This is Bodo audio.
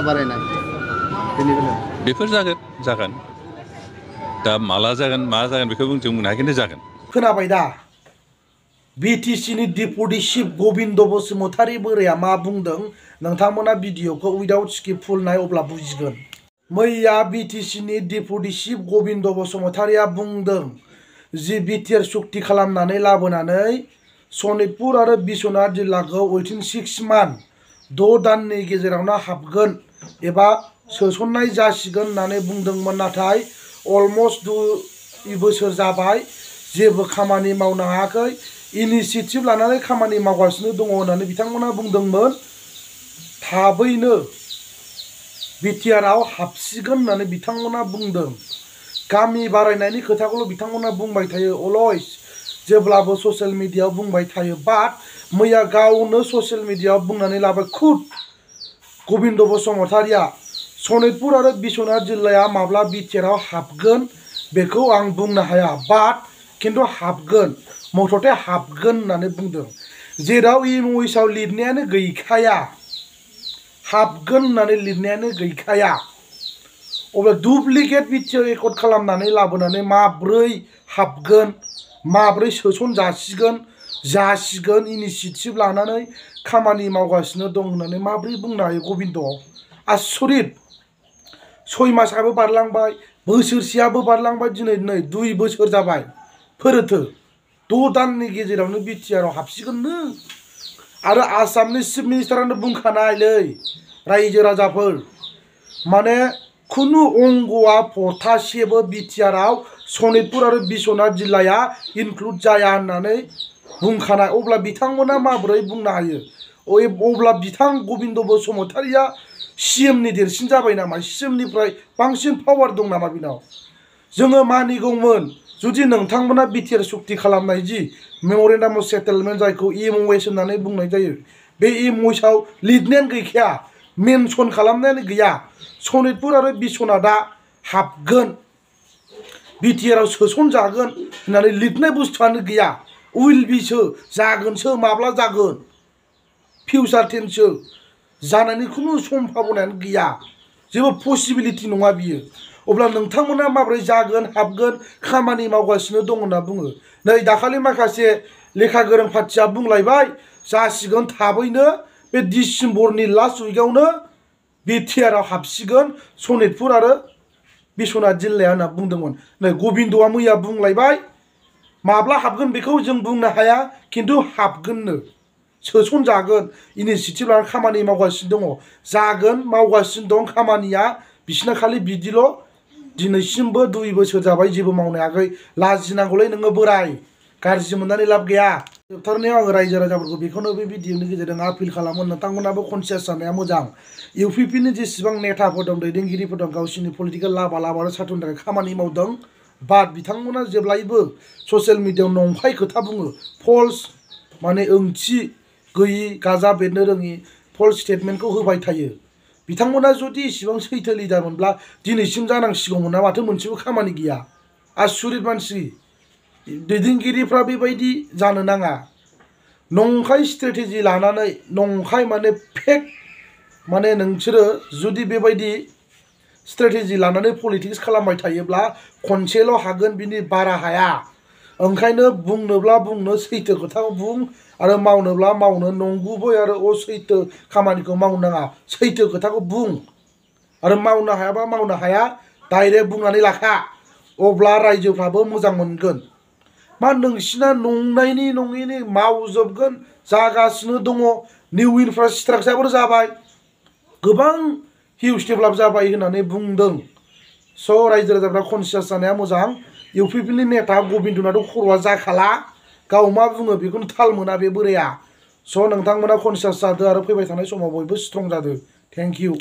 बारायनाय बेनि बेलायाव बेफोर जागोन दा माला जागोन मा जागोन बेखौ जों बुंनो हाया, खिन्थु जागोन। खोनाबाय दा बिटिसिनि डिपुटि चिफ गबिन्द बसुमतारी बोराया मा बुंदों नोंथांमोना भिडिअखौ उइदाउट स्किप फुल नाय अब्ला बुजिगोन। मैया बिटिसिनि डिपुटि चिफ गबिन्द बसुमतारीया बुंदों जि बिटिआर सुक्ति खालामनानै लाबोनानै सनितपुर आरो बिश्वनाथ जिल्लाखौ उइथिन 6 मान्थ 6 दाननि गेजेरावनो हाबगोन एबा सोसननाय जासिगोन होननानै बुंदोंमोन, नाथाय अलमस्ट 2 बोसोर जाबाय जेबो खामानि मावनो हायाखै। इनिशिएटिभ लानानै खामानि मावगासिनो दङ होननानै बिथांमोना बुंदोंमोन। थाबैनो बिटिआरआव हाबसिगोन होननानै बिथांमोना बुंदों। गामि बारायनायनि खोथाखौल' बिथांमोना बुंबाय थायो, अलवेज जेब्लाबो ससियेल मिडियायाव बुंबाय थायो। बाट मैया गावनो ससियेल मिडियायाव बुंनानै लाबाय खुद गबिन्द बसुमतारीया सनितपुर आरो बिश्वनाथ जिल्लाया माब्ला बिटिआरआव हाबगोन बेखौ आं बुंनो हाया, बाट खिन्थु हाबगोन, मथथे हाबगोन होननानै बुंदों। जेराव इमवेसआव लिरनायानो गैखाया, हाबगोन होननानै लिरनायानो गैखाया, अब्ला डुप्लिकेट बिटिआर रेकर्ड खालामनानै लाबोनानै माब्रै हाबगोन, माब्रै सोसन जासिगोन इनिशिएटिभ लानानै खामानि मावगासिनो दं होननानै माब्रै बुंनो हायो गबिन्द? आसरित। 6 मासआबो बारलांबाय, बोसोरसेयाबो बारलांबाय, दिनै 2 बोसोर जाबाय। फोरथो 6 दाननि गेजेरावनो बिटिआरआव हाबसिगोननो। आरो आसामनि चिफ मिनिस्टारानो बुंखानायलै रायजो राजाफोर, माने खुनु अंगआ फथासेबो बिटिआरआव सनितपुर आरो बिश्वनाथ जिल्लाया इनक्लुड जाया होननानै बुंखानाय। अब्ला बिथांमोना माबोरै बुंनो हायो? अब्ला बिथां गबिन्द बसुमतारीया सिएमनि देरसिन जाबाय नामा? सिएमनिफ्राय बांसिन पावार दं नामा बिनाव? जोङो मानिगौमोन जुदि नोंथांमोना बिटिआर सुक्ति खालामनाय जि मेमरेन्डाम अफ सेटेलमेन्ट जायखौ एमअएस होननानै बुंनाय जायो, बे एमअएसआव लिरनायानो गैखाया, मेनसन खालामनायानो गैया। सनितपुर आरो बिश्वनाथआ हाबगोन, बिटिआरआव सोसनजागोन होननानै लिरनाय बुस्थुआनो गैया। उइल बिसो, जागोनसो, माब्ला जागोन, फिउचार टेन्ससो, जानायनि खुनु सम्भाबनायानो गैया, जेबो पसिबिलिटि नङा बियो। अब्ला नोंथांमोना माबोरै जागोन, हाबगोन, खामानि मावगासिनो दं होनना बुङो? नै दाखालि माखासे लेखा गोरों पार्टिया बुंलायबाय जासिगोन थाबैनो बे डिसेम्बरनि लास्ट उइकआवनो बिटिआरआव हाबसिगोन सनितपुर आरो बिश्वनाथ जिल्लाया होनना बुंदोंमोन। नै गबिन्दआ मैया बुंलायबाय माब्ला हाबगोन बेखौ जों बुंनो हाया, खिन्थु हाबगोननो, सोसनजागोन, इनिशिएटिभ लानानै खामानि मावगासिनो दङ, जागोन, मावगासिनो दं खामानिया। बिसिना खालि बिदिल', दिनैसिमबो 2 बोसोर जाबाय जेबो मावनो हायाखै। लाजिनांगौलै नोङो बोराय, गाज्रि मोननानै लाब गैया। जोबथारनायाव आङो रायजो राजाफोरखौ बेखौनो बे भिडिअनि गेजेरजों आपिल खालामो, नोंथांमोनाबो कनसियास जानाया मोजां। इउपिपिनि जेसेबां नेताफोर दं, दैदेनगिरिफोर दं, गावसिनि पलिटिकेल लाबा आरो सार्थनि थाखाय खामानि मावदों, बाट बिथांमोना जेब्लायबो ससियेल मिडियायाव नंखाय खोथा बुङो, फल्स, माने ओंथि गैयि, गाजा बेरनो रोङि फल्स स्टेटमेन्टखौ होबाय थायो। बिथांमोना जुदि इसिबां सैथो लिडारमोनब्ला दिनैसिम जानांसिगौमोन ना, माथो मोनसेबो खामानि गैया। आसुरित मानसि, दैदेनगिरिफ्रा बेबायदि जानो नाङा। नंखाय स्ट्रेटेजि लानानै, नंखाय माने फेक, माने नोंसोरो जुदि बेबायदि स्ट्रेटेजि लानानै पलिटिक्स खालामबाय थायोब्ला खनसेल' हागोन, बिनि बारा हाया। ओंखायनो बुंनोब्ला बुंनो, सैथो खोथाखौ बुं, आरो मावनोब्ला मावनो, नंगुबै आरो असैथो खामानिखौ मावनो नाङा। सैथो खोथाखौ बुं, आरो मावनो हायाबा मावनो हाया डाइरेक्ट बुंनानै लाखा, अब्ला रायजोफ्राबो मोजां मोनगोन। मा नोंसिना नंनायनि नङैनि मावजोबगोन, जागासिनो दङ, निउ इनफ्रास्ट्राक्चारबो जाबाय, गोबां हिउज डेभेलप जाबाय होननानै बुंदों। स' रायजो राजाफ्रा कनसियास जानाया मोजां। इउपिपिनि नेता गबिन्दनाथ' खर'आ जाखाला, गाव मा बुङो बेखौनो थाल मोना बे बोराया। स' नोंथांमोना कनसियास जादो आरो फैबाय थानाय समाव बयबो स्ट्रं जादो। Thank you.